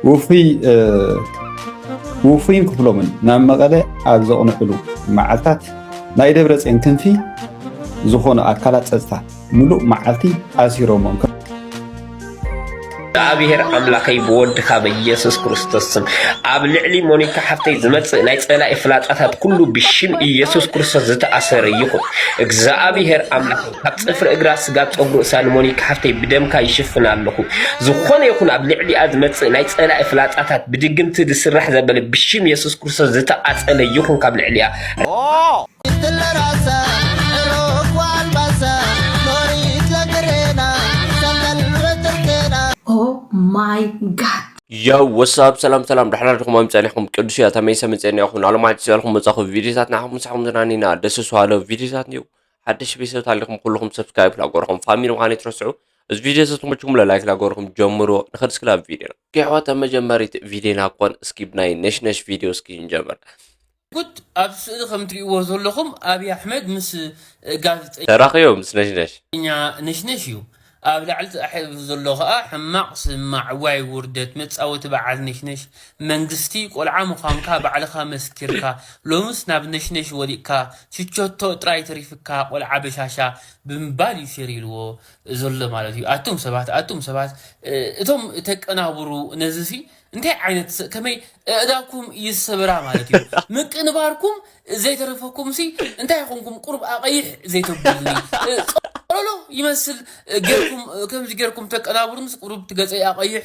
ውፉይ ውፉይን ክፍሎምን ናብ መቐለ ኣብ ዘቕንዕሉ መዓልታት ናይ ደብረፅዮን ክንፊ ዝኾኑ ኣካላት ፀፅታ ምሉእ መዓልቲ ኣሲሮሞም። እግዚኣብሔር ኣምላኸይ ብወድኻ በኢየሱስ ክርስቶስ ስም ኣብ ልዕሊ ሞኒካ ሓፍተይ ዝመጽእ ናይ ጸላኢ ፍላጻታት ኩሉ ብሽም ኢየሱስ ክርስቶስ ዝተኣሰረ ይኹን። እግዚኣብሔር ኣምላኸይ ካብ ጽፍሪ እግራ ስጋብ ጸጉሪ ርእሳ ንሞኒካ ሓፍተይ ብደምካ ይሽፍን ኣለኹ። ዝኾነ ይኹን ኣብ ልዕሊኣ ዝመጽእ ናይ ጸላኢ ፍላጻታት ብድግምቲ ዝስራሕ ዘበለ ብሽም ኢየሱስ ክርስቶስ ዝተቓጸለ ይኹን ካብ ልዕሊኣ። Oh my god. Yo, what's up? ሰላም ሰላም፣ ዳሕና ዲኹም? ኣምፀኒኹም ቅዱስ እያ ተመይሰ መፀኒ ይኹን ኣሎማት ዝበልኩም መፃኹ ቪዲዮታት ንዓኹም ምሳኹም ዝናኒና ደስ ስዋሎ ቪዲዮታት እዩ። ሓደሽ ቤተሰብ ታሊኹም ኩልኹም ሰብስክራይብ ላጎርኹም ፋሚሊ ምዃን ይትረስዑ። እዚ ቪዲዮ ተመችኩም ለላይክ ላጎርኹም ጀምሮ ንኸድ ስክላ ቪዲዮ ጌሕዋ ተመጀመሪት ቪዲዮና ኮን እስኪ ብናይ ነሽነሽ ቪዲዮ እስኪ ንጀምር። ጉድ ኣብ ስእሊ ከም ትሪእዎ ዘለኹም ኣብይ ኣሕመድ ምስ ጋዜጠኛ ተራኺቦም ምስ ነሽነሽ ነሽነሽ እዩ። ኣብ ላዕሊ ተጻሒፉ ዘሎ ኸኣ ሕማቕ ስማዕ ዋይ ውርደት መጻወቲ በዓል ነሽነሽ መንግስቲ ቆልዓ ምዃንካ ባዕልኻ መስኪርካ ሎምስ ናብ ነሽነሽ ወዲቕካ ሽቸቶ ጥራይ ተሪፍካ ቆልዓ በሻሻ ብምባል እዩ ሸር ኢልዎ ዘሎ ማለት እዩ። ኣቱም ሰባት ኣቱም ሰባት እቶም ተቀናብሩ ነዚ ሲ እንታይ ዓይነት ሰብ ከመይ ኣእዳውኩም ይሰበራ ማለት እዩ። ምቅንባርኩም ዘይተረፈኩም ሲ እንታይ ይኾንኩም? ቁሩብ ኣቐይሕ ዘይተብሉኒ ጸሎሎ ይመስል ጌርኩም ከምዚ ጌርኩም ተቀናብሩንስ ቁሩብ ትገጸይ ኣቐይሕ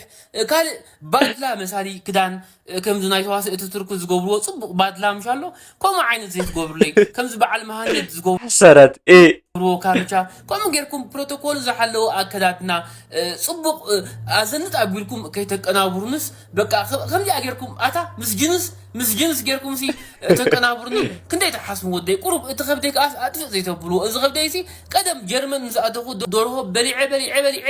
ካልእ ባድላ መሳሊ ክዳን ከምዚ ናይ ተዋስእቲ ትርኩ ዝገብርዎ ጽቡቕ ባድላ ምሻሎ ከምኡ ዓይነት ዘይትገብሩለይ ከምዚ በዓል መሃንድ ዝገብሩ ሰረት እ ሮ ካምቻ ከምኡ ጌርኩም ፕሮቶኮል ዝሓለወ ኣከዳድና ጽቡቕ ኣዘንጥ ኣቢልኩም ከይተቀናብሩንስ በቃ ከምዚኣ ጌርኩም ኣታ ምስ ጅንስ ምስ ጅንስ ጌርኩም ሲ ተቀናብሩኒ ክንደይ ትሓስሙ ወደይ ቁሩብ እቲ ከብደይ ከኣስ ኣጥፍእ ዘይተብልዎ እዚ ከብደይ ሲ ቀደም ጀርመን ምስ ኣተኹ ደርሆ በሊዐ በሊዐ በሊዐ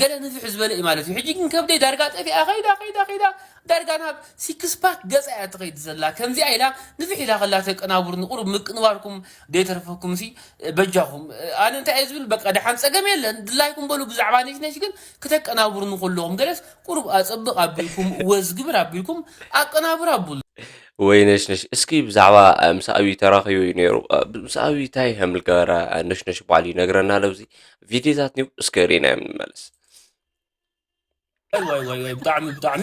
ገለ ንፍሕ ዝበለ እዩ ማለት እዩ ሕጂ ግን ከብደይ ዳርጋ ጠፊኣ ከይዳ ከይዳ ከይዳ ዳርጋ ናብ ሲክስ ፓክ ገጻ እያ ትኸይድ ዘላ ከምዚኣ ኢላ ንፍሕ ኢላ ከላ ተቀናብሩኒ ቁሩብ ምቅንባርኩም ዘይተርፈኩም ሲ በጃኹም ኣነ እንታይ እየ ዝብል በቃ ደሓን ጸገም የለን ድላይኩም በሉ ብዛዕባ ነሽነሽ ግን ክተቀናብሩኒ ከለኹም ገለስ ቁሩብ ኣጸብቕ ኣቢልኩም ወዝ ግብር ኣቢልኩም ኣቀናብር ኣብሉ ወይ ነሽነሽ እስኪ ብዛዕባ ምስ ኣብይ ተራኺቡ እዩ ነይሩ ምስ ኣብይ እንታይ ከም ዝገበረ ነሽነሽ ባዕሉ ይነግረና ለብዚ ቪዲዮታት ኒው እስከ ሪና እዮም ንመለስ ዋይ ዋይ ዋይ ብጣዕሚ ብጣዕሚ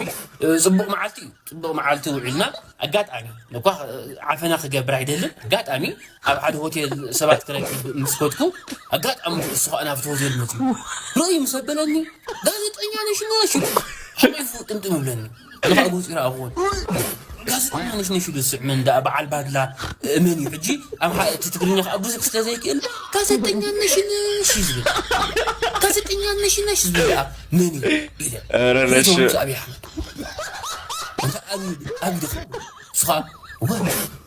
ጽቡቕ መዓልቲ እዩ ጽቡቕ መዓልቲ ውዒልና ኣጋጣሚ እኳ ዓፈና ክገብር ኣይደልን ኣጋጣሚ ኣብ ሓደ ሆቴል ሰባት ክረክብ ምስ ከድኩ ኣጋጣሚ እሱ ከዓ ናብቲ ሆቴል መፅዩ ርእዩ ምስ ኣበለኒ ጋዜጠኛ ነሽነሽ ኢሉ ሓቂፉ ጥምጥም ይብለኒ ኣነ ከዓ ጎፂ ረኣኽዎን ጋዜጠኛ ነሽነሽ ኢሉ ዝስዕ መን ደኣ በዓል ባድላ መን እዩ ሕጂ ኣብ እቲ ትግርኛ ከዓ ብዙሕ ስለ ዘይክእል ጋዜጠኛ ነሽነሽ እዩ ዝብል ጋዜጠኛ ነሽነሽ ዝብል ደኣ መን እዩ ኢለ ርእቶም ምስ ኣብይ ኣሕመድ እንተ ኣብይ ድኽ ንስኻ ወ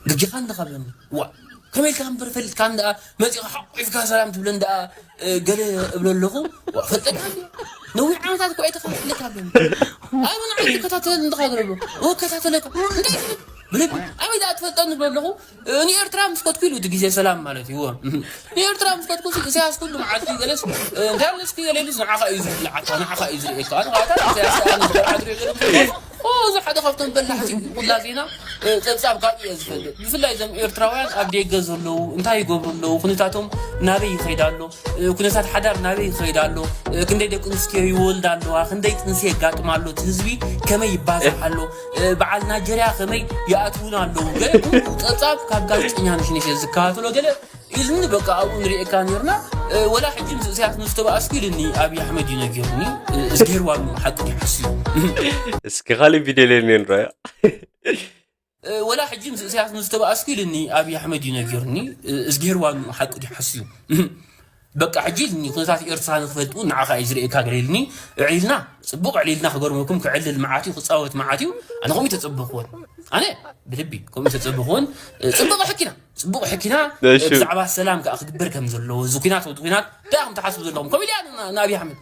ግጊኻ እንድኻ ብለኒ ዋ ከመይ ኢልካ እምበር ፈሊጥካ እንዳ መፂኻ ሓቂፍካ ሰላም ትብለን ደኣ ገለ እብሎ ኣለኹ ዋ ፈልጠካ ነዊሕ ዓመታት እኮ ኣይተኸታተለካ ብለኒ ኣነ ንዓይ ትከታተል እንድኻ ገለ ብሎ እከታተለካ እንታይ ትብል ብለኒ ኣበይ ደኣ ትፈልጠኒ ብሎ ኣለኹ ንኤርትራ ምስ ከድኩ ኢሉ እቲ ግዜ ሰላም ማለት እዩ ንኤርትራ ምስ ከድኩ ኢሳያስ ኩሉ መዓልቲ ገለስ እንታይ ኣለስኪ ገለ ኢሉስ ንዓኻ እዩ ዝብልዓካ ንዓኻ እዩ ዝርእየካ ኣነ ከዓ ኢሳያስ ኣነ ዝገርዓ ዝሪኦ ገለ እዚ ሓደ ካብቶም በላሕቲ ኩላ ዜና ፀብፃብ ካብ እየ ዝፈልጥ ብፍላይ እዞም ኤርትራውያን ኣብ ደገ ዘለዉ እንታይ ይገብሩ ኣለዉ ኩነታቶም ናበይ ይኸይድ ኣሎ ኩነታት ሓዳር ናበይ ይኸይድ ኣሎ ክንደይ ደቂ ኣንስትዮ ይወልዳ ኣለዋ ክንደይ ጥንሲ የጋጥማ ኣሎ እቲ ህዝቢ ከመይ ይባዛሕ ኣሎ በዓል ናጀርያ ከመይ ይኣትዉን ኣለዉ ገለ ኩሉ ፀብፃብ ካብ ጋዜጠኛ ነሽነሽ እየ ዝከታተሎ ገለ ኢልኒ በቃ ኣብኡ ንሪኤካ ነርና ወላ ሕጂ ምስ እሳያስ ንዝተባኣስኩ ኢልኒ ኣብይ ኣሕመድ እዩ ነጊሩኒ እዝጊሄር ዋኑ ሓቂ ድዩ ሓስዩ እስኪ ካልእ ቪድዮ ለኒ ንረያ ወላ ሕጂ ምስ እሳያስ ንዝተባኣስኩ ኢልኒ ኣብይ ኣሕመድ እዩ ነጊሩኒ እዝጊሄር ዋኑ ሓቂ ድዩ ሓስዩ በቃ ሕጂ ኢልኒ ኩነታት ኤርትራ ንክፈልጡ ንዓኻ እዩ ዝርእየካ ገለ ኢልኒ እዒልና ጽቡቕ ዕሊልና ክገርመኩም ክዕልል መዓት እዩ ክጻወት መዓት እዩ ኣነ ከምኡ ተጸበኽዎን ኣነ ብልቢ ከምኡ ተጸበኽዎን ጽቡቕ ሕኪና ጽቡቕ ሕኪና ብዛዕባ ሰላም ከዓ ክግበር ከም ዘለዎ እዚ ኩናት ወዲ ኩናት እንታይ ኢኹም ትሓስቡ ዘለኹም ከምኡ ኢልያ ንኣብይ ኣሕመድ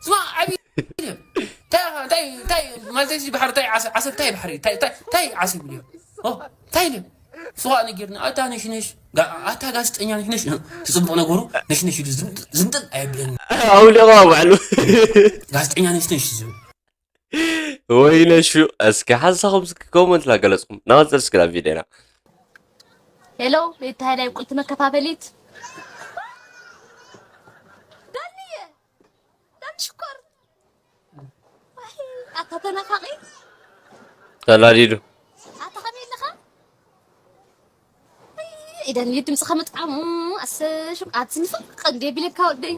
ስማ ዓብዪ እንታይ እንታይ እንታይ ማለት እዚ ባሕሪ እንታይ ዓሰብ ዓሰብ እንታይ ባሕሪ እንታይ እንታይ እንታይ ዓሰብ ይብልዮ እንታይ ኢልዮ ስዋ ነጊርና ኣታ ነሽነሽ ኣታ ጋዜጠኛ ነሽነሽ ትፅቡቕ ነገሩ ነሽነሽ ኢሉ ዝንጥል ኣየብለኒ ኣውሊቑ ባዕሉ ጋዜጠኛ ነሽነሽ ዝብል ወይነ ሹቕ፣ እስኪ ሓሳኹም እስኪ ኮመንት ላገለጽኩም። ንቐጽል እስኪ ናብ ቪድዮና። ሄሎ፣ ቤት ሃይላይ ቁልቲ መከፋፈሊት። ዳንየ፣ ዳን ሽኮር። ዋይ፣ ኣታ ተናፋቒ። ተላዲዱ። ኣታ ከመይ ኣለኻ? ኣይ፣ ኢዳን እዩ ድምፅኻ ምጥዓሙ። ኣሰ፣ ሹቕ፣ ኣቲ ንፍቕ እንዴ ቢለካ ወደይ።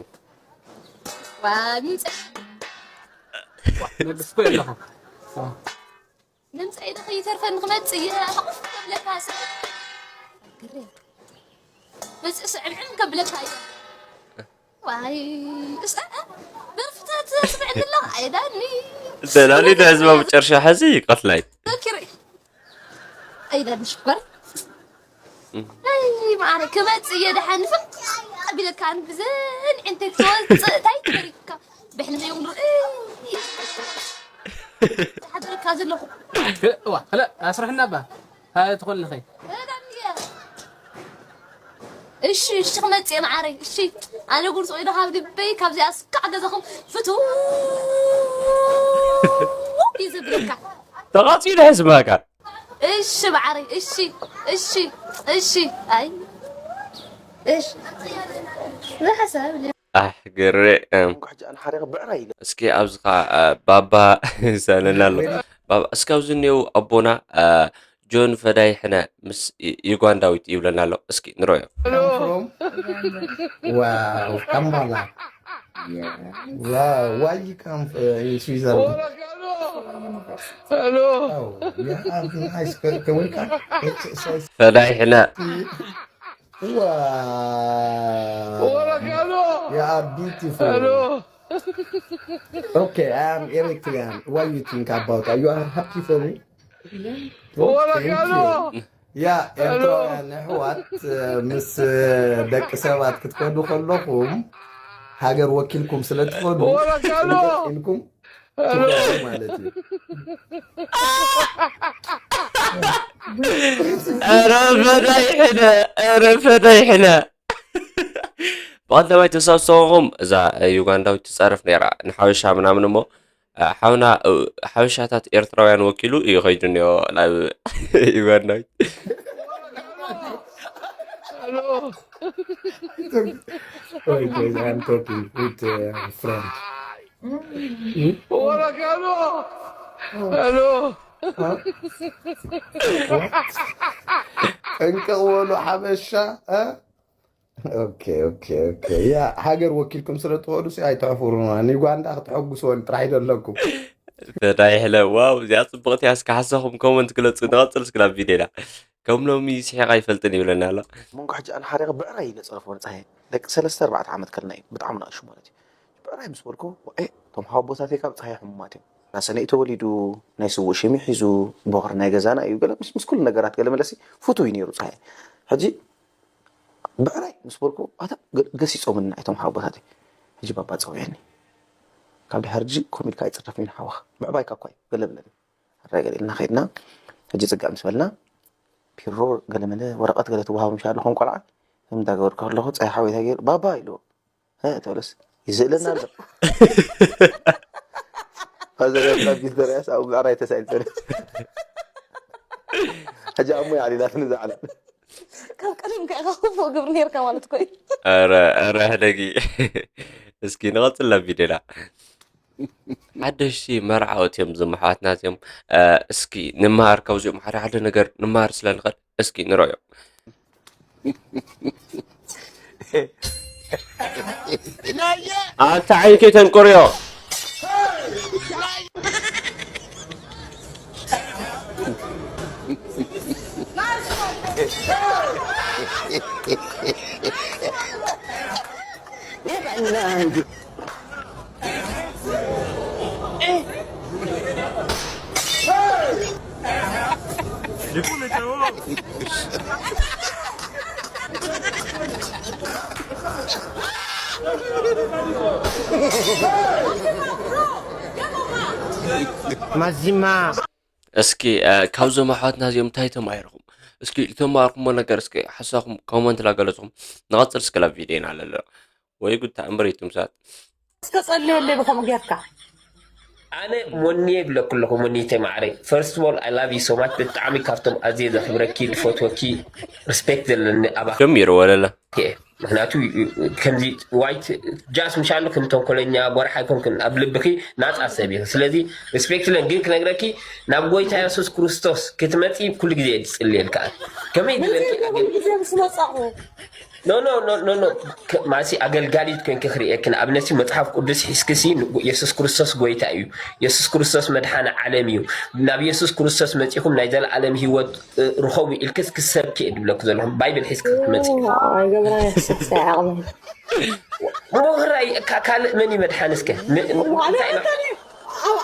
ዋ፣ ምንፀ-፣ ነግስኮ ኣለኻ። ድምፀይ ዶ ከይተርፈኒ ክመፅእ እየ፣ ኣታ ኮፍ ከብለካ ሰ-፣ ግሬ። መፅእ ስዕምዕም ከብለካ እየ። ዋይ፣ እስ-፣ እ-፣ እ-፣ ደርፍታት ስምዕኒ ኣለኻ? ኣይዳኒ። ደላሊ ደህዝባ መጨረሻ ሕዚ ይቀትላይ። ዘኪረ። ኣይዳኒ ሽኮር። እም። ኣይ፣ ማዕረ ክመፅእ እየ ደሓን ፍቕ ኣቢለካ ብዘን ዕንተት ክወፅእ እንታይ ትበሪካ? ብሕልመይ እውን ርኢ። ዝሓደረካ ዘለኹ። ክለ-፣ እዋ፣ ክለ-፣ ኣስርሕና እባ። ሃ፣ ትኾን ለኸይ? እሺ፣ እሺ፣ ክመጽእ እየ መዓረይ። እሺ፣ ኣነ ጉርሶ ኢዶ ካብ ልበይ፣ ካብዚኣ እስካዕ ገዛኹም ፍትው እዩ ዘብለካ። ተቓጺሉ ሕዝባካ። እሺ፣ መዓረይ። እሺ፣ እሺ፣ እሺ። ኣይ፣ እሺ። ዝሓሳብ ኣሕ፣ ግርም። እንኳ ሕጂ ኣነ ሓሪቐ ብዕራይ ኢለ። እስኪ ኣብዚኻ፣ እ፣ ባባ ይሳነና ኣሎ። ባባ፣ እስኪ ኣብዚ እኒአው ኣቦና፣ እ፣ ጆን ፈዳይ ሕነ ምስ ዩ-፣ ዩጋንዳዊት ይብለና ኣሎ። እስኪ ንረዮ። Come from? Wow, Kampala. Yeah. Wow, why you come, uh, in Switzerland? Hello. Oh, you have nice, can, can we come? It's, it's, it's ፈዳይ ሕነ። Wow. You are beautiful. Okay, I am Eritrean. What you think about? You are happy for me? Oh, thank you. ያ ኤርትራውያን ኣሕዋት፣ ምስ ደቂ ሰባት ክትከዱ ከለኹም ሃገር ወኪልኩም ስለ ትኸዱ ኢልኩም ትኸዱ ማለት እዩ። ኧረ ፈዳይ ሕነ፣ ኧረ ፈዳይ ሕነ። ብቐዳማይ ተሳስተኹም እዛ ዩጋንዳዊት ትጻረፍ ነይራ ንሓበሻ ምናምን እሞ፣ ሓውና፣ ሓበሻታት ኤርትራውያን ወኪሉ እዩ ኸይዱ እኒኦ ናብ ዩጋንዳዊት። Wait, wait, I'm talking with a friend. Hmm? Huh? What? ጠንቀቕ በሉ ሓበሻ፣ እ? ኦኬ፣ ኦኬ፣ ኦኬ። ያ፣ ሃገር ወኪልኩም ስለ ትኸዱ ሲ ኣይተሕፍሩና። ንዩጋንዳ ክተሐጉስወን ጥራሕ እዩ ዘለኩም። ፈዳይ ሕለ፣ ዋው፣ እዚኣ ጽብቕቲ እያ። እስከ ሓሳኹም ኮመንት ግለጹ። ንቐጽል እስኪ ናብ ቪድዮና። ከም ሎሚ ስሒቕ ኣይፈልጥን ይብለና ኣሎ። መንጎ ሕጂ ኣነ ሓሪቐ ብዕራይ ኢለ ጸረፎ ንጻሄ። ደቂ ሰለስተ ኣርባዕተ ዓመት ከለና እዩ። ብጣዕሚ ንኣሽቱ ማለት እዩ። ብዕራይ ምስ በልኩ፣ ኤ፣ እቶም ሓወቦታተይ ካብ ጻሄ ሕሙማት እዮም። ናሰነይ ተወሊዱ፣ ናይ ስዉእ ሽም ሒዙ፣ ቦኽሪ ናይ ገዛና እዩ። ገለ ምስ፣ ምስ ኩሉ ነገራት ገለ መለሲ ፍቱው እዩ ነይሩ ጻሄ። ሕጂ ብዕራይ ምስ በልኩ፣ ኣታ ገ-፣ ገሲጾምኒ እቶም ሓወቦታተይ። ሕጂ ባባ ጸዊዑኒ። ካብ ድሕሪ ሕጂ ከምኡ ኢልካ ኣይጽረፍን ሓወኻ። ምዕባይካ እኳ እዩ። ገለ ብለኒ። ኣራይ ገለ ኢልና ኸይድና። ሕጂ ጽጋዕ ምስ በልና፣ ቢሮ ገለ መለ ወረቐት ገለ ትወሃቦም ሻ ኣለኹም ቆልዓ። ከም እንዳገበርኩ ከለኹ፣ ጸሓ ሓወይ እንታይ ገይሩ? ባባ ኢልዎ። እ፣ ተበለስ ይስእለና ኣሎ። ፋዘር ኣብ ቢል ዘርያስ ኣብ ምዕራይ ተሳኢል ጸኒሑ። ሕጂ ኣሞ ይዓሊላትኒ እዛ ዓለም። ካብ ቀደም ከ ኢኻ ክፉእ ግብሪ ነይርካ ማለት እኮ እዩ። ኧረ፣ ኧረ ሕደጊ። እስኪ ንቐጽል ናብ ቪድዮና። ሓደሽቲ መርዓውቲ እዮም እዞም ኣሕዋትና እዚኦም። እ፣ እስኪ ንመሃር፣ ካብዚኦም ሓደ ሓደ ነገር ንመሃር ስለ ንኽእል እስኪ ንረዮ። ኣታ ዓይንከይ ተንቆርዮ። ማዚማ። እስኪ፣ እ፣ ካብዞም ኣሕዋትና እዚኦም እንታይ ተማሂርኩም? እስኪ ዝተማሃርኩሞ ነገር እስኪ ሓሳኹም ኮመንት ላገለጽኩም። ንቐጽል እስከ ላብ ቪድዮና ኣለሎ። ወይ ጉድ ተኣምር እዩ ትምሳት። እስከ ጸልየለይ ብኸምኡ ጌርካ። ኣነ ሞኒየ ይብለኩ ኣለኹ። ሞኒተ ማዕረይ፣ first of all I love you so much። ብጣዕሚ ካብቶም ኣዝየ ዘኽብረኪ ዝፈትወኪ፣ respect ዘለኒ ኣባኪ ጀሚሩ ወለለ እየ። ምክንያቱ ከምዚ white just ምሻሉ ከም ተንኮለኛ ጎራሕ ኣይኮንክን፣ ኣብ ልብኺ ናፃ ሰብ ኢኺ። ስለዚ respect ለን ግን ክነግረኪ፣ ናብ ጎይታ የሱስ ክርስቶስ ክትመፂ ኩሉ ግዜ እየ ዝፅልየልካ። ከመይ ዝበልኪ ኣገ- ግዜ ምስ መጻኹ ኖ ኖ ኖ ኖ ኖ። ማሲ ኣገልጋሊት ኮይንኪ ክርእየኪ፣ ንኣብነት መጽሓፍ ቅዱስ ሒዝኪ ሲ፣ የሱስ ክርስቶስ ጎይታ እዩ፣ የሱስ ክርስቶስ መድሓኒ ዓለም እዩ፣ ናብ የሱስ ክርስቶስ መጺኹም ናይ ዘለኣለም ህይወት ርኸቡ ኢልክስ ክሰብኪ እየ ድብለኩ ዘለኹም። ባይብል ሒዝኪ ክትመጺ ኣይገብራን። የሱስ ዓቕሚ ሞህራይ ካልእ መን እዩ መድሓኒ እስከ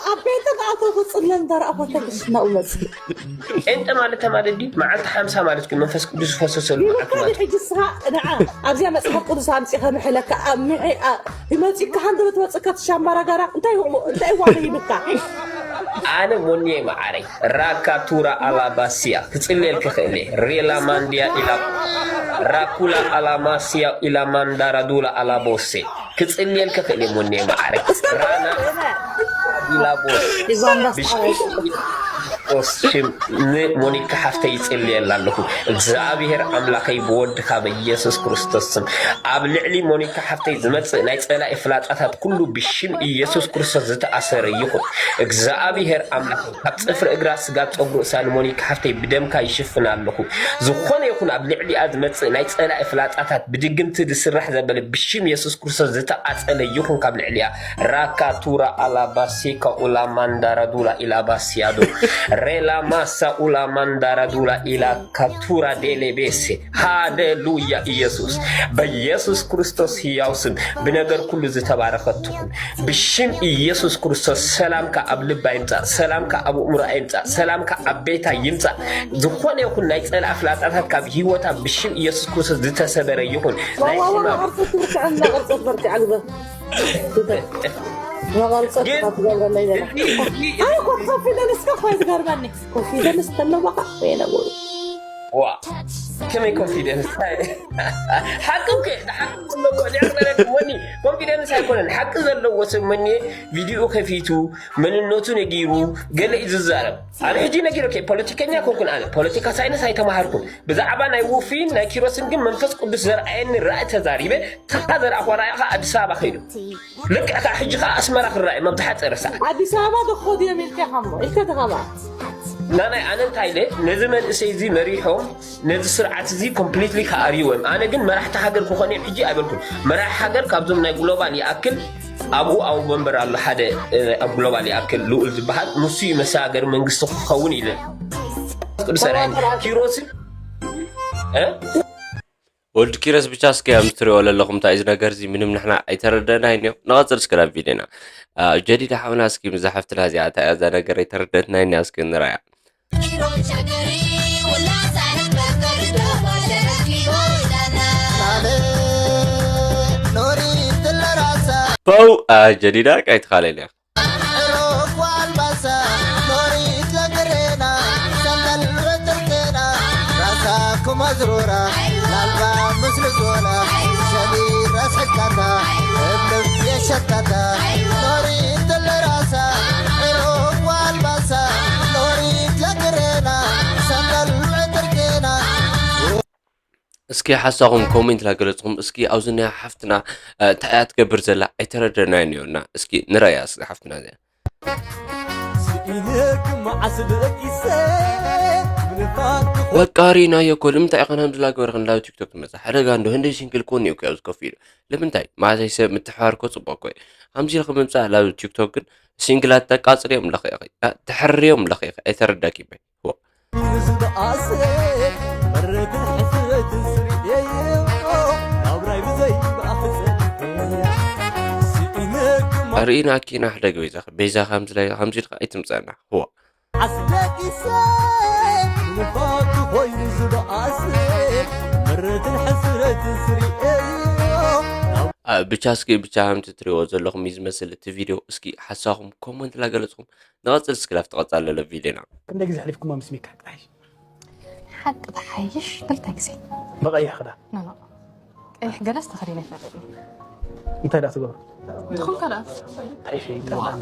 ኣብ ቤተ ኣቶ ክፅለ እንዳረኣኹ ተግስናኡ መፅእ ጴንጠ ማለት ተማለዲ መዓልቲ ሓምሳ ማለት ግን መንፈስ ቅዱስ ዝፈሰሰሉ መዓልቲ ይብካዲ ማለት ሕጂ ስኻ ንዓ ኣብዚኣ መፅሓፍ ቅዱስ ኣምፂ ከምሕለካ ኣብ ምዒ ይመፂካ ሃንደበት መፅካ ትሻማራ ጋራ እንታይ ዋለ ይብካ ኣነ ሞኒየ መዓረይ ራካ ቱራ ኣላባሲያ ክፅልየልክ ክእለ ሬላ ማንዲያ ኢላ ራኩላ ኣላማሲያ ኢላ ማንዳራዱላ ኣላቦሴ ክፅልየልክ ክእለ ሞኒየ መዓረይ ራና ኢላ ቦስ ብሽም ሞኒካ ሓፍተይ ይፅልየላ ኣለኹ እግዚኣብሔር ኣምላኸይ ብወድኻ በኢየሱስ ክርስቶስ ስም ኣብ ልዕሊ ሞኒካ ሓፍተይ ዝመፅእ ናይ ፀላኢ ፍላፃታት ኩሉ ብሽም ኢየሱስ ክርስቶስ ዝተኣሰረ ይኹን እግዚኣብሔር ኣምላኸይ ካብ ፅፍሪ እግራ ስጋብ ፀጉሪ እሳ ንሞኒካ ሓፍተይ ብደምካ ይሽፍን ኣለኹ ዝኾነ ይኹን ኣብ ልዕሊኣ ዝመፅእ ናይ ፀላኢ ፍላፃታት ብድግምቲ ዝስራሕ ዘበለ ብሽም የሱስ ክርስቶስ ዝተቃፀለ ይኹን ካብ ልዕሊኣ ራካ ቱራ ኣላባሲካ ኡላ ማንዳራ ዱላ ኢላ ባሲያዶ ሬላ ማሳ ኡላ ማንዳራ ዱላ ኢላ ካቱራ ዴሌ ቤሴ ሃሌሉያ ኢየሱስ በኢየሱስ ክርስቶስ ህያው ስም ብነገር ኩሉ ዝተባረኸት ትኹን ብሽም ኢየሱስ ክርስቶስ ሰላምካ ኣብ ልባ ይምፃእ ሰላምካ ኣብ እምሮኣ ይምፃእ ሰላምካ ኣብ ቤታ ይምፃእ ዝኾነ ይኹን ናይ ፀላእ ፍላፃታት ካብ ህይወታ ብሽም ኢየሱስ ክርስቶስ ዝተሰበረ ይኹን ናይ ሕማም መቐርፀት በርትዕ ኣልበ መቐርፀት ትገብረለይ ዘላ ኣይ ኮፍ ኮፍ ኢለን እስከ ኮይ ትገርመኒ ኮፍ ኢለን ስተለዋ ከዓ ወየነ ዋ ከመይ ኮንፊደንስ ሓቂ እኮ ሓቂ ዘለዎ ዲያቅነረክ ሞኒ ኮንፊደንስ ኣይኮነን ሓቂ ዘለዎ ሰብ ሞኒ ቪዲዮ ከፊቱ መንነቱ ነጊሩ ገለ እዩ ዝዛረብ ኣነ ሕጂ ነጊረከ ፖለቲከኛ ኮንኩን ኣነ ፖለቲካ ሳይንስ ኣይተማሃርኩን ብዛዕባ ናይ ውፊን ናይ ኪሮስን ግን መንፈስ ቅዱስ ዘርኣየኒ ራእይ ተዛሪበ ተካ ዘርኣኹ ራእይ ከዓ ኣዲስ ኣበባ ከይዱ ልክዕ ከዓ ሕጂ ከዓ ኣስመራ ክረኣዩ ኣብ ዝሓፀረ ሰዓት ኣዲስ ኣበባ ዶ ክኸዱ እዮም ኢልካ ኢኻ እሞ ኢልካ ተኸባ ናናይ ኣነ እንታይ ኢለ ነዚ መንእሰይ እዚ መሪሖም ነዚ ስርዓት እዚ ኮምፕሊትሊ ክኣርይዎ እዮም ኣነ ግን መራሕቲ ሃገር ክኾኑ እዮም ሕጂ ኣይበልኩን መራሒ ሃገር ካብዞም ናይ ግሎባል ይኣክል ኣብኡ ኣብ ወንበር ኣሎ ሓደ ኣብ ግሎባል ይኣክል ልኡል ዝበሃል ንሱ እዩ መሰጋገሪ መንግስቲ ክኸውን ኢለ ቅዱስ ኪሮስን ወልድ ኪረስ ብቻ እስኪ ኣብ ትሪኦ ለለኹም እንታይ እዚ ነገር እዚ ምንም ንሕና ኣይተረደናይን እዮም ንቐፅል እስኪ ናብ ቪድዮና ጀዲድ ሓውና እስኪ ምዛ ሓፍትና እዚኣ እንታይ እዛ ነገር ኣይተረደትናይን እያ እስኪ ንራያ ፖው ጀዲዳ ቃይትኻለል እያ Kuma zurura, lalba muslu zola, shali ras hakata, ibn yashatata, nori tel rasa, ro wal basa, nori tlakrena, sandal terkena. እስኪ ሓሳኹም ኮሜንት ላገለጽኹም እስኪ ኣብዚ ናይ ሓፍትና እንታይ እያ ትገብር ዘላ ኣይተረደናይን እዮና እስኪ ንረያ እስኪ ሓፍትና እዚኣ ወቃሪ ናዮ ኮል እንታይ ኢኻ ናምዚ ላገበረ ክንዳዊ ቲክቶክ ትመጽእ ሓደጋ እንዶ ህንደይ ሲንግል ኮን እዩ ኣብዚ ኮፍ ኢሉ ንምንታይ ማዕዛይ ሰብ ምትሕባር ኮ ጽቡቅ ኮ ከምዚ ኢልክ ምምጻእ ላብ ቲክቶክ ግን ሲንግላት ተቃጽርዮም ለኸ ኢኺ ትሕርዮም ለኸ ኢኺ ኣይተረዳኪ በይ ርእና ኪና ሕደግ ቤዛ ቤዛ ከምዚ ኢልካ ኣይትምፀና ህዋ ኣስለቂሰ ንፋቱ ኮይኑ ዝበኣሰ ምረትን ሕስረትን ስሪኤዮ ብቻ እስኪ ብቻ ከምቲ ትሪእዎ ዘለኹም እዩ ዝመስል እቲ ቪድዮ እስኪ ሓሳኹም ኮመንት ላገለፅኹም ንቐፅል እስኪ ላፍቲ ቀፃል ለለ ቪድዮና ክንደይ ግዜ ሕሊፍኩሞ ምስ ሚካ ጥራይ ሓቂ ተሓይሽ ክልተ ግዜ ብቐይሕ ክዳ ኖኖ ቀይሕ ገለስ ተኸዲነ ይፈልጥ እንታይ ደኣ ትገብሩ? ትኹንካ ደኣ ኣይሸይጣን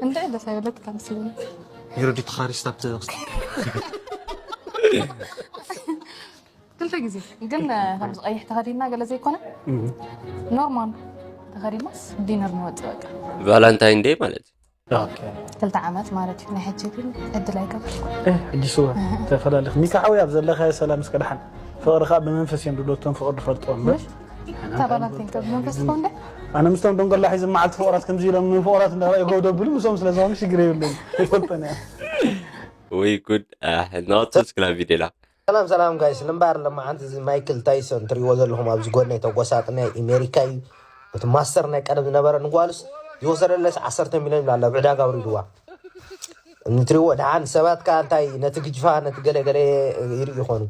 እንታይ ደስ ኣይበለትካ ምስሉኒ የረዲት ኻሪስታ ብትበቕስ ክልተ ግዜ ግን ከምዚ ቀይሕ ተኸዲና ገለ ዘይኮነ ኖርማል ተኸዲናስ ዲነር ንወፅእ በቃ ቫላንታይን ዴይ ማለት እዩ። ክልተ ዓመት ማለት እዩ ናይ ሕጂ ግን ዕድል ኣይገበርኩ ሕጂ ስዋ ተፈላለኽ ኒካሓዊ ኣብ ዘለኻዮ ሰላም እስከ ደሓን ፍቕሪ ከዓ ብመንፈስ እዮም ድሎቶም ፍቕሪ ድፈልጥዎ እምበር እታ ቫላንታይን ከብ መንፈስ ትኸውን ደ ኣነ ምስቶም ደንጎላ ሒዚ መዓልቲ ፍቕራት ከምዚ ኢሎም ንፍቕራት እንዳረኣዩ ገው ደብሉ ምስኦም ስለ ዝኾኑ ሽግር የብለን ይፈልጠን እያ ወይ ጉድ ኣሕ፣ ናቱ ስክላ ቪዴላ ሰላም ሰላም ጋይስ ንምባር ለማዓንቲ እዚ ማይክል ታይሶን ትሪእዎ ዘለኹም ኣብዚ ጎነይ ተጎሳጢ ናይ ኣሜሪካ እዩ እቲ ማስተር ናይ ቀደም ዝነበረ ንጓልስ ዝወሰደለስ ዓሰርተ ሚሊዮን ይብላ ኣብ ዕዳጋ ኣውሪድዋ ንትሪእዎ ደሓን ሰባት ከዓ እንታይ ነቲ ግጅፋ ነቲ ገለገለ ይርኢ ይኾኑ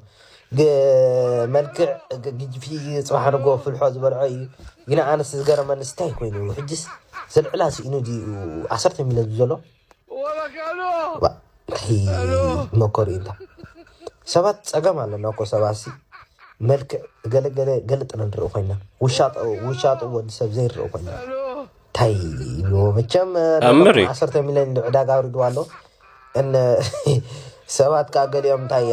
ግ- መልክዕ ግ- ግጅፊ ፅባሕ ንጎ ፍልሖ ዝበልዖ እዩ ግን ኣነስ ዝገረመንስ እንታይ ኮይኑ ሕጅስ ዘልዕላ ስኢኑ ድዩ ዓሰርተ ሚሊዮን ዘሎ ዋ፣ እንታይ መከሩ እዩ እንታ ሰባት ፀገም ኣለና እኮ ሰባት ሲ መልክዕ ገለገለ ገልጥነ ንርኢ ኮይና ውሻጠ ውሻጠ ወዲ ሰብ ዘይርኢ ኮይና እንታይ ይብልዎ መቸም ኣምር እዩ። ዓሰርተ ሚሊዮን ዕዳጋ ኣውሪድዋ ኣሎ እነ ሰባት ከዓ ገሊኦም እንታይ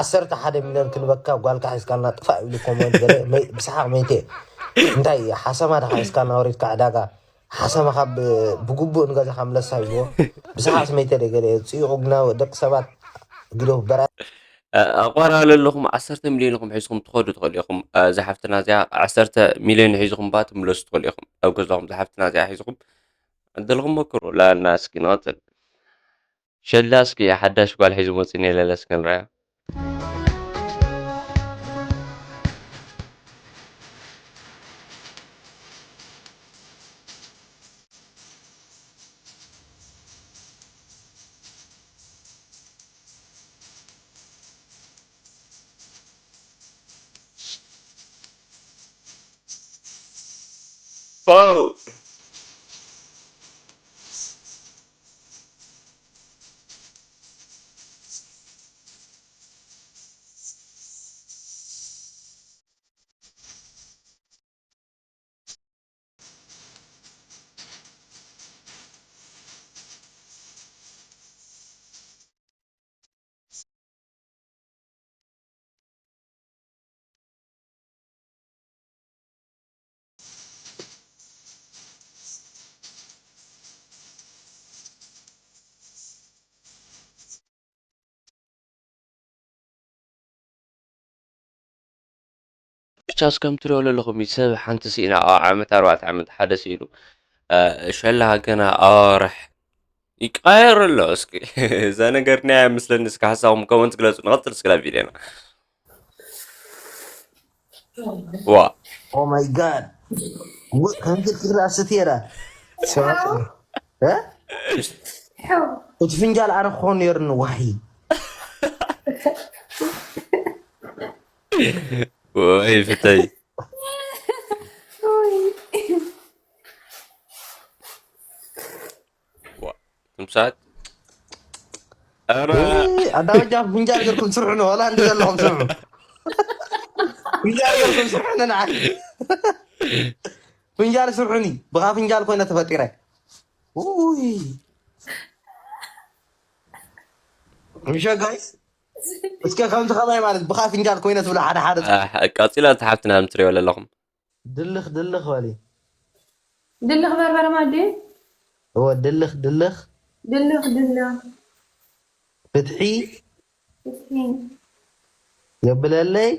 ዓሰርተ ሓደ ሚሊዮን ክንበካ ጓልካ ሒዝካልና ጥፋእ ይብሉ ኮመንት ገለ መይ- ብሰሓቅ መይተ እንታይ ሓሰማ ድካ ሒዝካልና ወሪድካ ዕዳጋ ሓሰማ ካብ ብግቡእ ንገዛካ ምለሳ ይብልዎ ብሰሓቅ መይተ ገለ ፅይቁ ግና ደቂ ሰባት ግደፉ በራ ኣቋራለ ኣለኹም ዓሰርተ ሚሊዮን ኢኹም ሒዝኩም ትኸዱ ትኽእሉ ኢኹም። እዛ ሓፍትና እዚኣ ዓሰርተ ሚሊዮን ሒዝኩም ባ ትምለሱ ትኽእሉ ኢኹም። ኣብ ገዛኹም እዛ ሓፍትና እዚኣ ሒዝኩም ዕድልኩም መክሩ። ላና እስኪ ንቐጽል። ሸላ እስኪ ሓዳሽ ጓል ሒዙ መፂኡ የለለ እስኪ ንረያ። ብቻስ ከም ትሪኦ ዘለኹም እዩ ሰብ ሓንቲ ስኢና ኣብ ዓመት ኣርባዕተ ዓመት ሓደ ስኢኑ ሸላ ገና ኣዋርሕ ይቃየር ኣሎ እስኪ እዛ ነገር ናይ ምስለኒ እስኪ ሓሳብኩም ኮመንት ግለፁ ንቐፅል እስኪ ናብ ቪድዮና ዋ Oh my god ከምዚ ክላ ስትየራ እቲ ፍንጃል ኣነ ክኾን ነርኒ ዋሂ ወይ ፍተይ ትምሳት ኧረ ኣዳበጃ ፍንጃል ገርኩም ስርሑ ንሆላንድ ዘለኹም ስርሑ ፍንጃል ገርኩም ስርሑ ንዓይ ፍንጃል ስርሑኒ ብኻ ፍንጃል ኮይነ ተፈጢረ ውይ ምሸ ጋይስ እስከ ከምዚ ከማይ ማለት ብኻ ፍንጃል ኮይነ ትብሎ ሓደ ሓደ ቀፂላ ተሓፍትና ምትሪኦ ኣለኹም ድልኽ ድልኽ በሊ ድልኽ በርበረ ማዲ እወ ድልኽ ድልኽ ድልኽ ድልኽ ፍትሒ ፍትሒ የብለለይ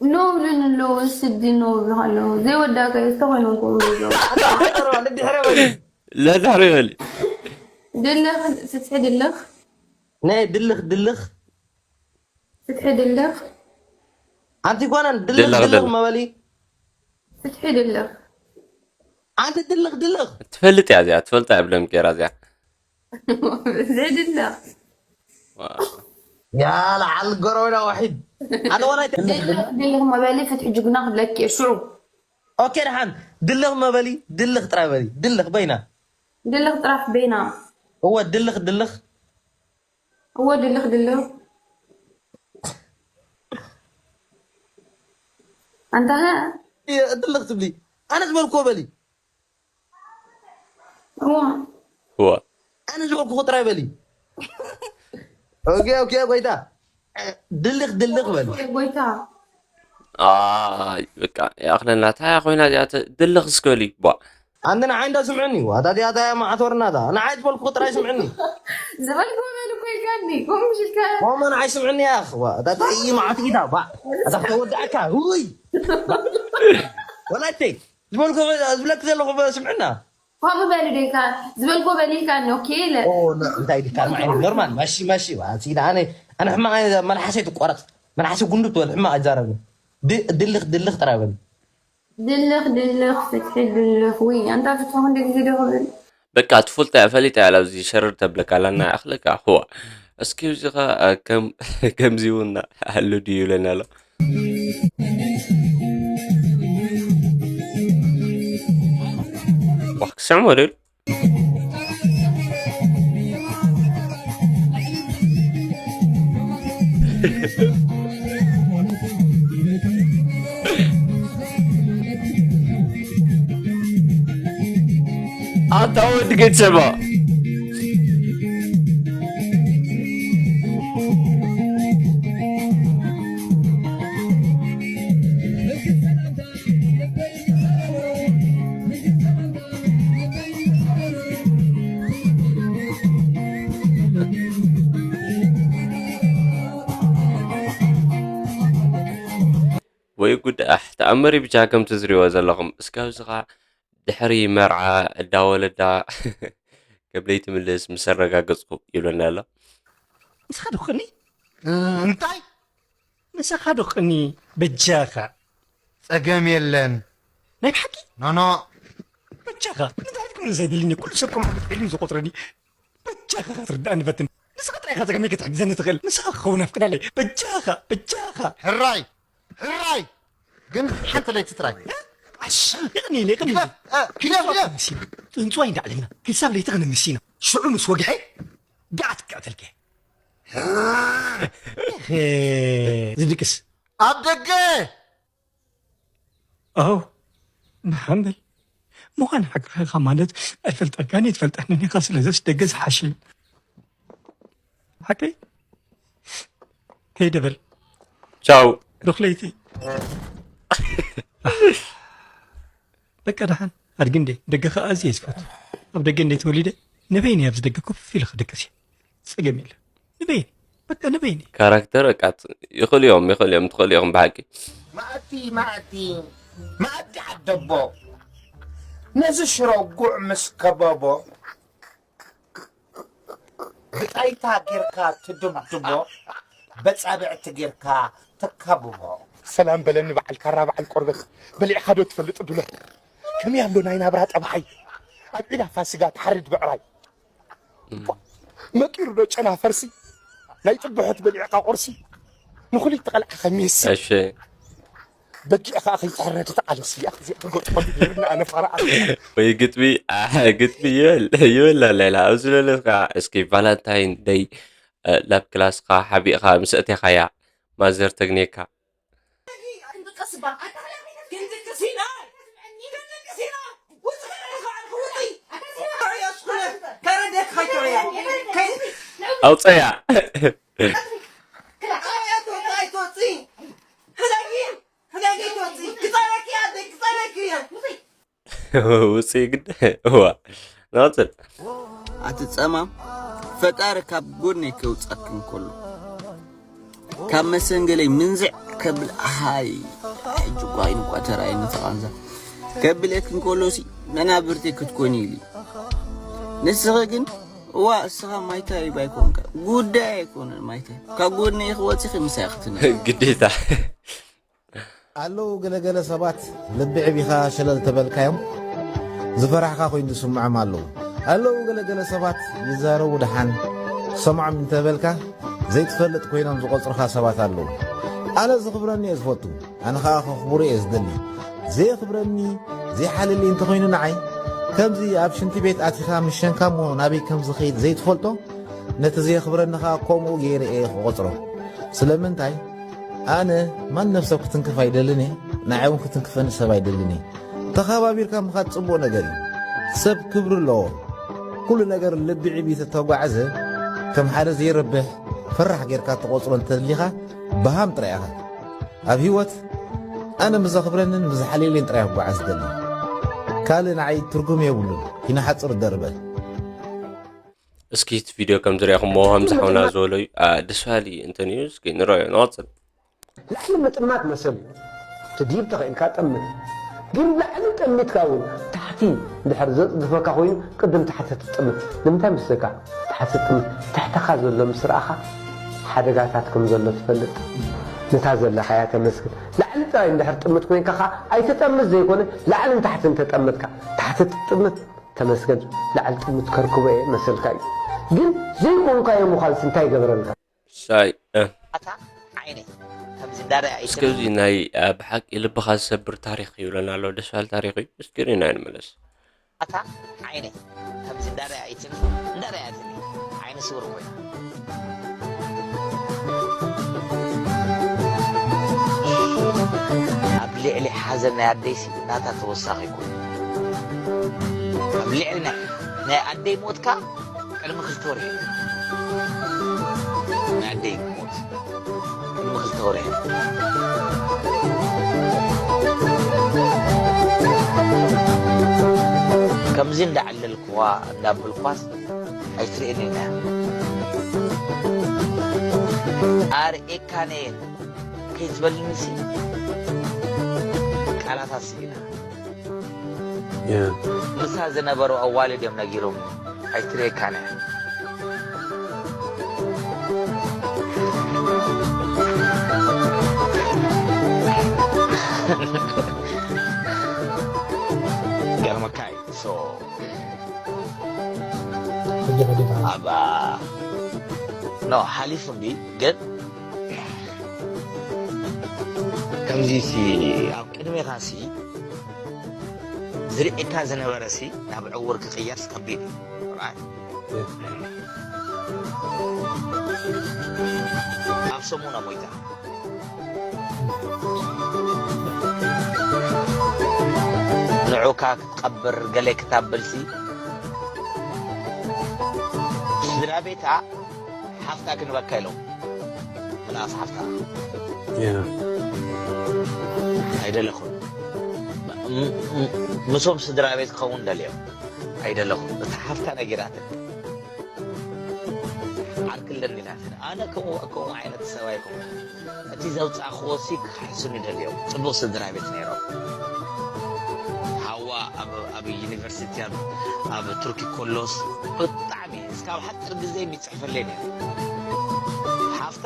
ኖብልን ኣለዉ ስዲ ኖብሉ ኣለዉ ዘይወዳእካ እዩ ዝተኾይኖም ክብሉ ዘለዉ ለድሕሪ በሊ ድልኽ ፍትሒ ድልኽ ናይ ድልኽ ድልኽ ፍትሒ ድልኽ ኣንቲ ጓና ድልኽ ድልኽ ድልኽ መበሊ ፍትሒ ድልኽ ኣንቲ ድልኽ ድልኽ ትፈልጥ እያ እዚኣ ትፈልጣ እያ ብለም ገይራ እዚኣ ዘድልኽ ያ ለዓል ጎረቤና ዋሒድ ኣነ ዋላ ድልኽ መበሊ ፍትሒ ጅግና ክብለኪ እየ ሽዑ ኦኬ ደሓን ድልኽ መበሊ ድልኽ ጥራይ በሊ ድልኽ በይና ድልኽ ጥራሕ በይና እወ ድልኽ ድልኽ እወ ድልኽ ድልኽ ኣንታ ድልኽ ትብሊ? ኣነ ዝበልክዎ በሊ። እዋ። እዋ። ኣነ ዝበልክዎ ጥራይ በሊ። ኦኬ፣ ኦኬ፣ ጎይታ። ድልኽ፣ ድልኽ በሊ። ጎይታ። ኣይ በቃ ይኣኽለና። እንታይ ኮይና እዚኣ ተ- ድልኽ እስከ በሊ ቧ። ኣንተ ንዓይ እንዳ ስምዕኒ፣ ዋታ እዚኣ እታ እያ መዓት ወርናታ። ንዓይ ዝበልክዎ ጥራይ ስምዕኒ። ዝበልክዎ በል እኮ ኢልካኒ። ከምኡ ምሽ ኢልካ። ማማ ንዓይ ስምዕኒ ያኽ። ዋ፣ እታ እታ እይ መዓት ኢታ፣ ባ። እታ ከተወድኣካ፣ ውይ። ወላይተይ፣ ዝበልክዎ፣ ዝብለክ ዘለኹ ስምዕና። ከምኡ በል ደካ ዝበልክዎ በል ኢልካኒ። ኦኬ ኢለ። ኦ፣ ና፣ እንታይ ኢልካ? ማዕረ ኖርማል፣ ማሺ፣ ማሺ፣ ዋ፣ ሲዳ፣ ኣነ፣ ኣነ ሕማቕ፣ ኣነ መልሓሰይ ትቆረጽ። መልሓሰይ ጉንዱ ትበል፣ ሕማቕ ኣይዛረብን። ድ-፣ ድልኽ፣ ድልኽ ጥራይ በል። ድልኽ ድልኽ ፍትሒ ድልኽ ውይ ኣንታ ፍትሒ ክንደይ ግዜ ዶ ክብል። በቃ ትፈልጣ እያ ፈሊጣ እያ ኣብዚ ሸረር ተብለካ ኣላ እና ይኣኽለካ። እዋ እስኪ እዚ ኸ ከም ከምዚ እውን ኣሎ ድዩ ይብለና ኣሎ። ዋህ ክስዕሞ ደሉ ኣታ ወዲ ገጀባ ወይ ጉድ ኣሕ ተኣምር እዩ ብቻ ከምቲ ዝሪእዎ ዘለኹም እስካብ ዝኻ ድሕሪ መርዓ እዳ ወለዳ ከብለይ ትምልስ ምስ ኣረጋገፅኩ ይብለና ኣሎ። ንስኻ ዶ ቅኒ እንታይ ንስኻ ዶ ቅኒ በጃኻ ጸገም የለን ናይ ብሓቂ ኖኖ በጃኻ እንታይ ትኩም ዘድልኒ ኩሉ ሰብ ከም ዓመት ዕልዩ ዝቆጥረኒ በጃኻ ክትርዳእኒ ፈትን ንስኻ ጥራይ ኢኻ ጸገመይ ክትሕግዘኒ ትኽእል ንስኻ ክኸውን ኣፍቅዳለይ በጃኻ በጃኻ ሕራይ ሕራይ ግን ሓንቲ ለይቲ ጥራይ ዓሽ ይቕኒ ኢለ ይቕኒ ኢለ ግደፍ ግደፍ ግደፍ ጥንፅዋይ እንዳዕለና ክሳብ ለይቲ ክንምስ ኢና ሽዑ ምስ ወግሐ ጋዕ ትቀትልከ ዝድቅስ ኣብ ደገ ኣው ንሓምል ምዃን ሓቅኻ ማለት ኣይፈልጠካን ይትፈልጠንን ኢኻ ስለዘስ ደገ ዝሓሽ ሓቀይ ከይደ በል ቻው ዱኽለይቲ በቃ ደሓን ኣድጊ እንዴ ደገ ከዓ ኣዝየ ዝፈቱ ኣብ ደገ እንዴ ተወሊደ ንበይኒ ኣብዚ ደገ ኮፍ ኢለ ክድቅስ እየ ጸገም የለ ንበይኒ በቃ ንበይኒ ካራክተር በቃ ይኽእሉ እዮም ይኽእሉ እዮም ትኽእሉ ኢኹም ብሓቂ መኣዲ መኣዲ መኣዲ ዓደቦ ነዚ ሽሮ ጉዕ ምስ ከበቦ ብጣይታ ጌርካ ትድብድቦ በጻብዕቲ ጌርካ ትካብቦ። ሰላም በለኒ በዓል ካራ በዓል ቆርበት በሊዕኻ ዶ ትፈልጥ ዱለት ከመይ ኣሎ ናይ ናብራ ጠባሓይ ኣብ ዒላ ፋሲጋ ትሓርድ ብዕራይ መቂሩ ዶ ጨና ፈርሲ ናይ ጥብሖት በሊዕካ ቁርሲ ንኹሊት ተቐልዓ ከሚስ እሺ በጊዕ ከዓ ከይተረድት ዓለስ እያ እዚኣ ትገጥመሉ ይብልና ኣነ ፋራ ኣለ ወይ ግጥሚ ኣሕ፣ ግጥሚ ይበል ይበል ኣለላ ኣብዚ ለለትካ እስኪ ቫላንታይን ደይ እ፣ ላብ ክላስካ ሓቢእካ ምስ እቴኻያ ማዘር ተግኔካ ኣውፀያ ውፅኢ ግድ እዋ ናፅል ኣቲ ጸማም ፈጣሪ ካብ ጎድነይ ከውጻክ እንከሎ ካብ መሰንገለይ ምንዝዕ ከብል ኣሃይ ሕጂ እኳ ኢሉ እኳ ተራእየኒ ተቓንዛ ከብለክ እንከሎ ሲ መናብርተይ ክትኮኒ ኢሉ ንስኺ ግን እዋ እስኻ ማይታይ ባይኮንካ ጉዳይ ኣይኮነን ማይታይ ካብ ጎድነይ ክወፂኺ ምሳይ ክትነ ግዴታ ኣለዉ ገለገለ ሰባት ልቢ ዕቢኻ ሸለል ተበልካዮም ዝፈራሕኻ ኮይኑ ዝስምዖም ኣለዉ። ኣለዉ ገለገለ ሰባት ይዛረቡ ደሓን ክሰምዖም እንተበልካ ዘይትፈልጥ ኮይኖም ዝቖጽሩኻ ሰባት ኣለዉ። ኣነ ዘኽብረኒ እየ ዝፈቱ፣ ኣነ ኸኣ ከኽብሮ እየ ዝደሊ። ዘየኽብረኒ፣ ዘይሓልየለይ እንተኾይኑ ንዓይ ከምዚ ኣብ ሽንቲ ቤት ኣቲኻ ምስ ሸንካሞ ናበይ ከም ዝኸይድ ዘይትፈልጦ ነቲ ዘየኽብረኒ ኸኣ ከምኡ ገይረ እየ ክቖጽሮ። ስለምንታይ? ኣነ ማንም ሰብ ክትንክፍ ኣይደልን እየ። ንዓይ እውን ክትንክፈኒ ሰብ ኣይደልን እዩ። ተኸባቢርካ ምኻድ ጽቡቕ ነገር እዩ። ሰብ ክብሪ ኣለዎ። ኩሉ ነገር ልቢ ዒቢ ተተጓዕዘ ከም ሓደ ዘይረብሕ ፈራሕ ጌርካ ትቖጽሮ እንተሊኻ ብሃም ጥራይ ኢኻ። ኣብ ህይወት ኣነ ምስ ዘኽብረንን ምስ ዝሓልየለይን ጥራይ ክጓዓዝ ዝደሊ። ካልእ ንዓይ ትርጉም የብሉን። ኪነ ሓጹር ደርበ። እስኪ እቲ ቪድዮ ከም ዝረኣኹሞ ከም ዝሓውና ዝበሎ እዩ። ደስ በሃሊ እንተን እዩ። እስኪ ንረዮ ንቐጽል። ላዕሊ ምጥማት መሰል እዩ። ትድይብ ተኽእልካ ጠምት፣ ግን ላዕሊ ጠሚትካ እውን ታሕቲ እንድሕር ዘፅድፈካ ኮይኑ ቅድም ታሕቲ ትጥምት። ንምንታይ መስለካ? ታሕቲ ትጥምት፣ ትሕተኻ ዘሎ ምስ ረኣኻ ሓደጋታት ከም ዘሎ ትፈልጥ። ነታ ዘለኻያ ተመስግን። ላዕሊ ጥራይ እንድሕር ጥምት ኮይንካ ከዓ ኣይትጠምት ዘይኮነ ላዕልን ታሕትን ተጠመትካ ታሕቲ ትጥምት። ተመስገን ላዕሊ ጥምት ከርክቦ እየ መሰልካ እዩ። ግን ዘይኮንካዮ ምዃንስ እንታይ ይገብረልካ? ሳይ ኣታ ዓይነይ ከምዚ እንዳረኣ እስከዚ ናይ ብሓቂ ልብኻ ዝሰብር ታሪኽ ይብለና ኣሎ። ደስ በሃሊ ታሪኽ እዩ። እስኪ ርኢና ንመለስ። ኣታ ዓይነይ ከምዚ እንዳረኣይትን እንዳረኣያትኒ ዓይነ ስውር ኮይና ኣብ ልዕሊ ሓዘን ናይ ኣደይሲ ናታ ተወሳኺ ኮይኑ ኣብ ልዕሊ ናይ ኣደይ ሞትካ ቅድሚ ክልተ ወርሒ ናይ ኣደይ ሞት ቅድሚ ክልተ ወርሒ ከምዚ እንዳዓለልክዋ እንዳበልኳስ ኣይትርእየንን እያ ኣርእየካን እየ ከይትበልኒሲ ቃላት ኣስኢና ምሳ ዝነበሩ ኣዋልድ እዮም ነጊሮም ኣይትሬካነ ገርመካይ so ኣብ no ሓሊፉ እንዲ ግን ከምዚ ሲ ኣብ ቅድሜኻ ሲ ዝርእየካ ዝነበረ ሲ ናብ ዕውር ክቕየርስ ከቢድ እዩ። Right? ኣብ ሰሙና ሞይታ ንዑካ ክትቀብር ገለ ክታበልሲ ስድራ ቤታ ሓፍታ ክንበካ ኢሎም ምልኣስ ሓፍታ ኣይደለኹን። ምስኦም ስድራ ቤት ክኸውን ደልዮም ኣይደለኹን። እታ ሓፍታ ነጊራትን ዓርኪ ኣለኒ ኢላትን ኣነ ከምኡ ከምኡ ዓይነት ሰብ ኣይኮንኩን። እቲ ዘውፃእኽዎ ሲ ክኽሕሱኒ ደልዮም ፅቡቕ ስድራ ቤት ነይሮም። ሓዋ ኣብ ዩኒቨርሲቲ ኣብ ቱርኪ ኮሎስ ብጣዕሚ እስካብ ሓፂር ግዜ የሚፅሕፈለይ ነይሩ። ሓፍታ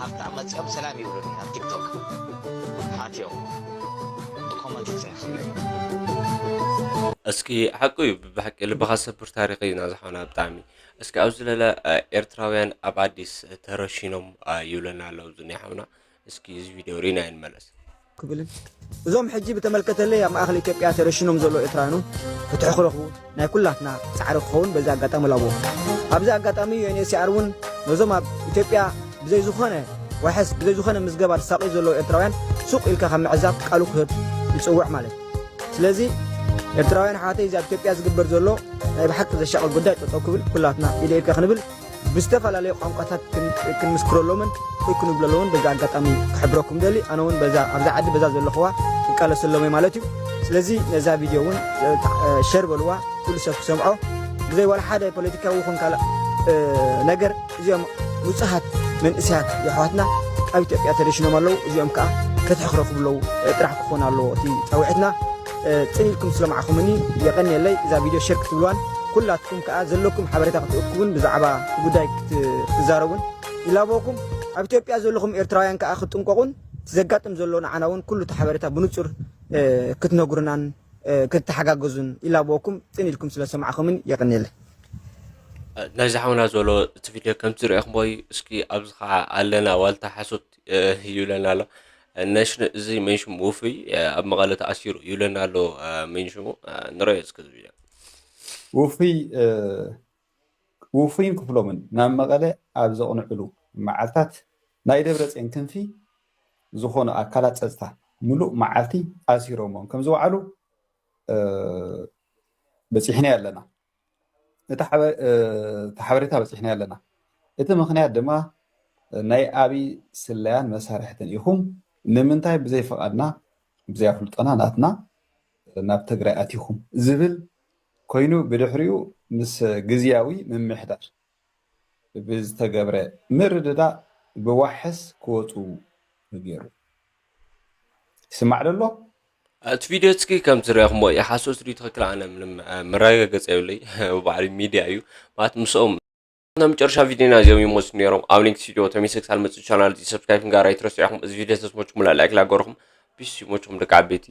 ሓፍታ መፅኦም ሰላም ይብሉኒ ኣብ ቲክቶክ ኣትዮም ብኮመንት ይፅሕፉለይ። እስኪ ሓቁ እዩ ብሓቂ ልብኻ ሰብር ታሪኽ እዩ ናዝሓውና ብጣዕሚ እስኪ ኣብዚ ለለ ኤርትራውያን ኣብ ኣዲስ ተረሺኖም ይብለና ኣሎ ኣብዚ ናይ ሓውና እስኪ እዚ ቪድዮ ርኢና ይንመለስ። ክብልን እዞም ሕጂ ብተመልከተለይ ኣብ ማእኸል ኢትዮጵያ ተረሽኖም ዘለዉ ኤርትራውያን እውን ፍትሒ ክረኽቡ ናይ ኩላትና ፃዕሪ ክኸውን በዚ ኣጋጣሚ ላቦ። ኣብዚ ኣጋጣሚ ዩ ኤን ኤች ሲ ኣር እውን ነዞም ኣብ ኢትዮጵያ ብዘይ ዝኾነ ዋሕስ ብዘይ ዝኾነ ምዝገባ ተሳቒ ዘለዉ ኤርትራውያን ሱቕ ኢልካ ካብ ምዕዛብ ቃሉ ክህብ ይፅውዕ ማለት እዩ። ስለዚ ኤርትራውያን ኣሕዋተይ እዚ ኣብ ኢትዮጵያ ዝግበር ዘሎ ናይ ብሓቂ ዘሻቕል ጉዳይ ጠጠው ክብል ኩላትና ኢደ ኢድካ ክንብል ብዝተፈላለዩ ቋንቋታት ክንምስክረሎምን ወይ ክንብለሎምን በዛ ኣጋጣሚ ክሕብረኩም ደሊ ኣነ እውን በዛ ኣብዛ ዓዲ በዛ ዘለኹዋ ክቃለሰሎም እየ ማለት እዩ። ስለዚ ነዛ ቪድዮ እውን ሸር በልዋ ኩሉ ሰብ ክሰምዖ ብዘይ ዋላ ሓደ ፖለቲካዊ ይኹን ካልእ ነገር እዚኦም ንፁሃት መንእሰያት የሕዋትና ኣብ ኢትዮጵያ ተደሽኖም ኣለዉ እዚኦም ከዓ ፍትሒ ክረኽቡ ኣለዉ ጥራሕ ክኾን ኣለዎ እቲ ፃውዒትና ፅን ኢልኩም ስለማዕኹምኒ የቐንየለይ እዛ ቪድዮ ሸር ክትብልዋን ኩላትኩም ከዓ ዘለኩም ሓበሬታ ክትእክቡን ብዛዕባ እቲ ጉዳይ ክትዛረቡን ይላበወኩም ኣብ ኢትዮጵያ ዘለኹም ኤርትራውያን ከዓ ክትጥንቀቁን እቲ ዘጋጥም ዘሎ ንዓና እውን ኩሉ እቲ ሓበሬታ ብንፁር ክትነግሩናን ክትተሓጋገዙን ይላበወኩም ፅን ኢልኩም ስለሰማዕኹምን የቐንየለይ ናይዚ ሓውና ዘሎ እቲ ቪድዮ ከምቲ ዝረእኹምዎ እዩ እስኪ ኣብዚ ከዓ ኣለና ዋልታ ሓሶት ይብለና ኣሎ ነሽን እዚ መንሽም ውፍይ ኣብ መቐለ ተኣሲሩ ይብለና ኣሎ መንሽሙ ንረዮ እስከ ዝብያ ውፍይ ውፍይን ክፍሎምን ናብ መቐለ ኣብ ዘቕንዕሉ መዓልታት ናይ ደብረፅዮን ክንፊ ዝኾኑ ኣካላት ፀፅታ ሙሉእ መዓልቲ ኣሲሮሞም ከም ዝወዓሉ በፂሕና ኣለና። እቲ ሓበሬታ በፂሕና ኣለና። እቲ ምክንያት ድማ ናይ ኣብይ ስለያን መሳርሕትን ኢኹም፣ ንምንታይ ብዘይ ፍቓድና ብዘይ ኣፍልጦና ናትና ናብ ትግራይ ኣቲኹም ዝብል ኮይኑ፣ ብድሕሪኡ ምስ ግዝያዊ ምምሕዳር ብዝተገብረ ምርድዳእ ብዋሕስ ክወፁ ተገይሩ። ይስማዕ ደሎ? እቲ ቪድዮ እስኪ ከም ዝረኹሞ ይሓሶ ስሪ ትኽክል ኣነ ምንም መረጋገፂ የብለይ። ባዕሉ ሚድያ እዩ ማለት ምስኦም ናብ መጨረሻ ቪድዮና እዚኦም ይመስሉ ነይሮም። ኣብ ኔክስት ቪድዮ ተመልሰ ክሳብ መፅእ ቻናል እዚ ሰብስክራይብ ጋር ኣይትረስዑ ኢኹም። እዚ ቪድዮ ተስሞችኩም ላይክ ላገርኹም ፒስ ይሞችኩም ደቂ ዓበይቲ።